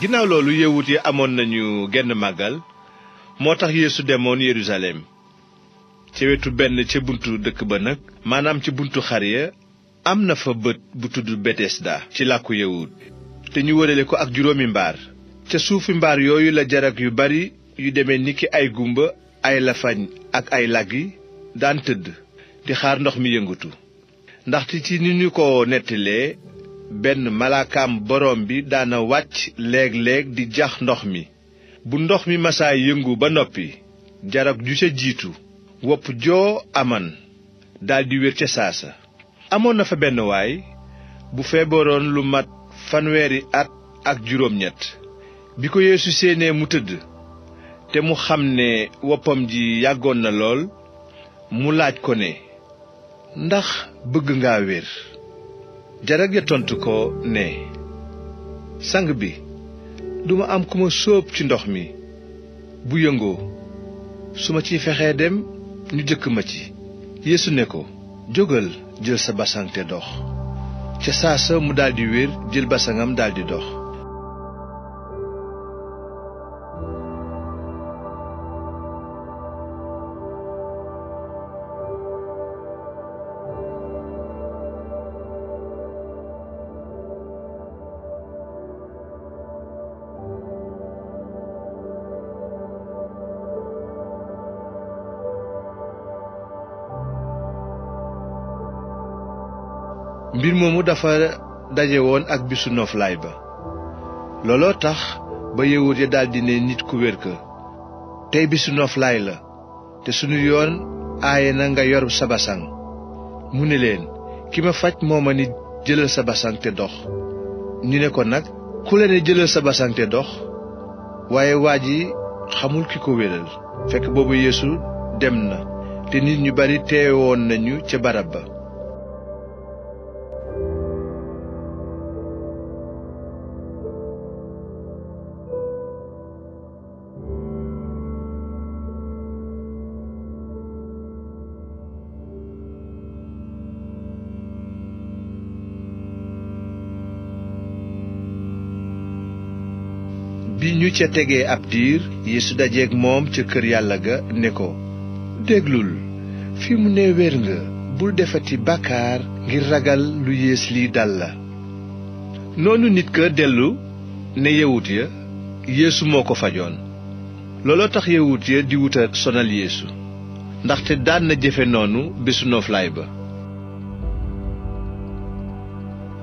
ginnaaw loolu yawut yi amoon nañu genn màggal moo tax Yeesu demoon Yerusalem ca wetu benn ca buntu dëkk ba nag maanaam ci buntu xar ya am na fa bët bu tudd Betesda ci làkku yawut te ñu wërale ko ak juróomi mbaar ca suufi mbaar yooyu la jarag yu bari yu deme niki ay gumba ay lafañ ak ay laggi daan tëdd di xaar ndox mi yëngatu ndaxte ci ni ñu ko nettalee benn malaakaam boroom bi daana wàcc léeg-léeg di jax ndox mi bu ndox mi masaa yëngu ba noppi jarag ju ca jiitu wopp joo aman daldi wér ca saasa amoon na fa benn waay bu feebaroon lu mat 30 at ak juróom-ñett bi ko Yeesu séenee mu tëdd te mu xam ne woppam ji yàggoon na lool mu laaj ko ne ndax bëgg nga wér jarag ya tontu ko ne sang bi duma am ku ma sóob ci ndox mi bu yëngoo su ma ciy fexee dem ñu jëkk ma ci Yeesu ne ko jógal jël sa basang te dox ca saasa mu daldi wér jël basangam daldi dox mbir moomu dafa daje woon ak bisu noflaay ba looloo tax ba yawut ya daldi ne nit ku wér ka tey bisu noflaay la te sunu yoon aaye na nga yor sa basang mu ne leen ki ma faj moo ma ni jëlal sa basang te dox ñu ne ko nag ku la ne jëlal sa basang te dox waaye waa ji xamul ki ko wéral fekk boobu Yeesu dem na te nit ñu bari teewoon nañu ca barab ba bi ñu ca tegee ab diir Yeesu dajeek moom ca kër yàlla ga ne ko déglul fi mu ne wér nga bul defati bàkkaar ngir ragal lu yées lii dal la noonu nit ka dellu ne yawut ya Yeesu moo ko fajoon looloo tax yawut ya di wuta sonal Yeesu ndaxte daan na jëfe noonu bésu nooflaay ba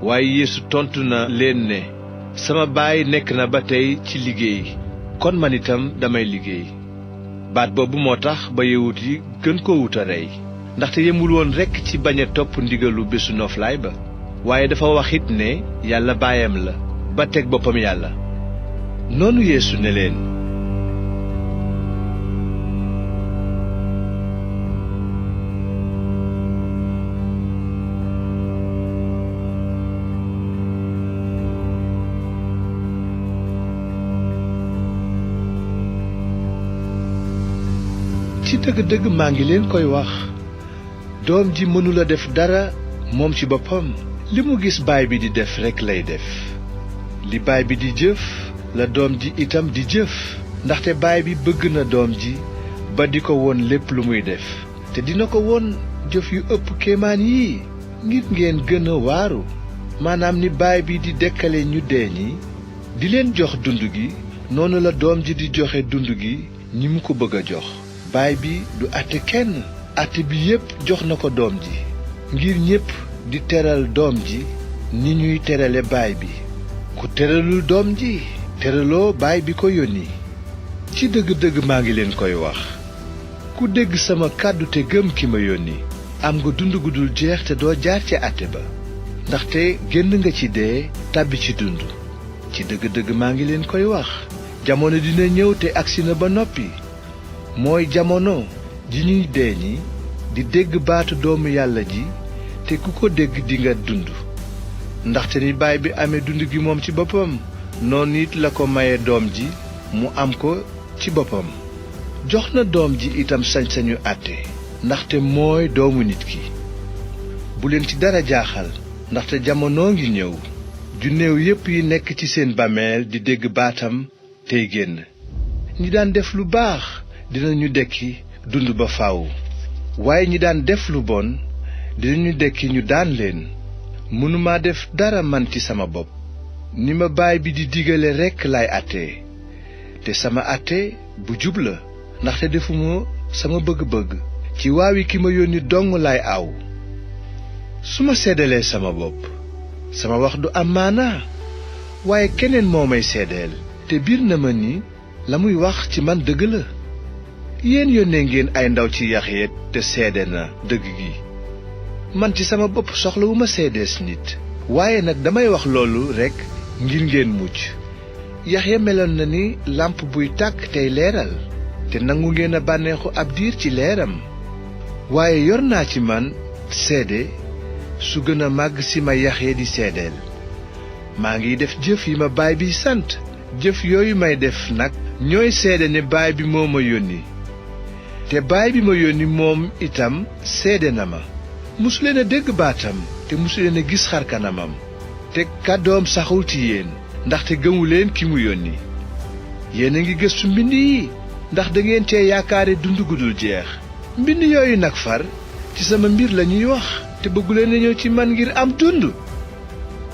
waaye Yeesu tontu na leen ne sama baay nekk na ba tey ci liggéey kon man itam damay liggéey baat boobu moo tax ba yawut yi gën ko wuta rey ndaxte yemul woon rekk ci bañ a topp ndigalu bésu noflaay ba waaye dafa waxit ne yàlla baayam la ba teg boppam yàlla noonu Yeesu ne leen ci dëgg-dëgg maa ngi leen koy wax doom ji mënula def dara moom ci boppam li mu gis baay bi di def rekk lay def li baay bi di jëf la doom ji itam di jëf ndaxte baay bi bëgg na doom ji ba di ko won lépp lu muy def te dina ko won jëf yu ëpp kéemaan yii ngir ngeen gën a waaru maanaam ni baay bi di dekkale ñu dee ñi di leen jox dund gi noonu la doom ji di joxe dund gi ñi mu ko bëgg a jox baay bi du àtte kenn àtte bi yépp jox na ko doom ji ngir ñépp di teral doom ji ni ñuy terale baay bi ku teralul doom ji teraloo baay bi ko yónni ci dëgg-dëgg maa ngi leen koy wax ku dégg sama kàddu te gëm ki ma yónni am nga dund gu dul jeex te doo jaar ci àtte ba ndaxte génn nga ci dee tàbbi ci dund ci dëgg-dëgg maa ngi leen koy wax jamono dina ñëw te agsi na ba noppi mooy jamono ji ñuy dee ñi di dégg baatu doomu yàlla ji te ku ko dégg dinga dund ndaxte ni baay bi amee dund gi moom ci boppam noonu it la ko maye doom ji mu am ko ci boppam jox na doom ji itam sañ-sañu àtte ndaxte mooy doomu nit ki bu leen ci dara jaaxal ndaxte jamonoo ngi ñëw ju néew yépp yi nekk ci seen bàmmeel di dégg baatam tey génn. ñi daan def lu baax dinañu dekki dund ba faaw, waaye ñi daan def lu bon dinañu dekki ñu daan leen. mënuma def dara man ci sama bopp, ni ma Baay bi di digale rekk laay àtte, te sama àtte bu jub la, ndaxte defuma sama bëgg-bëgg, ci waawi ki ma yónni dong laay aw. su ma seddalee sama bopp, sama wax du am maanaa, waaye keneen moo may seddeel, te biir na ma ni la muy wax ci man dëgg la. yéen yónnee ngeen ay ndaw ci Yaxya te seede na dëgg gi. man ci sama bopp soxlawuma seedees nit, waaye nag damay wax loolu rekk ngir ngeen mucc. Yaxya meloon na ni làmp buy tàkk tey leeral, te nangu ngeen a bànneexu ab diir ci leeram. waaye yor naa ci man seede su gën a màgg si ma Yaxya di seedeel. maa ngi def jëf yi ma Baay bi sant, jëf yooyu may def nag ñooy seede ne Baay bi moo ma yónni. te Baay bi ma yónni moom itam seede na ma. musuleen a dégg baatam te musuleen a gis xar kanamam, te kàddoom saxul ci yéen, ndaxte gëmuleen ki mu yónni. yéen a ngi gëstu mbind yi ndax dangeen cee yaakaare dund gu dul jeex. mbind yooyu nag far ci sama mbir lañuy wax, te bëgguleen a ñëw ci man ngir am dund.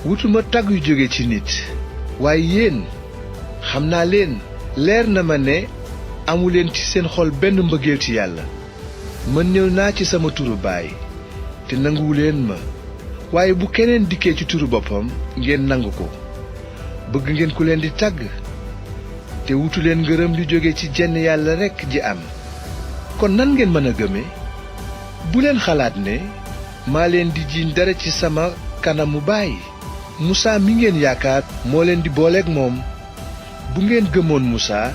wutuma tagg yu jóge ci nit, waaye yéen xam naa leen, leer na ma ne amuleen ci seen xol benn mbëggeel ci yàlla. man ñëw naa ci sama turu Baay, te nanguwuleen ma, waaye bu keneen dikkee ci turu boppam ngeen nangu ko. bëgg ngeen ku leen di tagg, te wutuleen ngërëm lu jóge ci jenn yàlla rekk ji am. kon nan ngeen mën a gëme? bu leen xalaat ne maa leen di jiiñ dara ci sama kanamu Baay. Musaa mi ngeen yaakaar moo leen di booleeg moom. bu ngeen gëmoon Musaa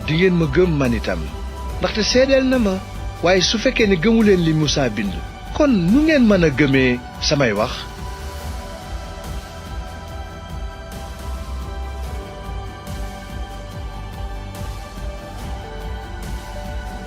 dingeen ma gëm man itam, ndaxte seedeel na ma. waaye su fekkee ne gëmuleen li Musaa bind, kon nu ngeen mën a gëmee samay wax?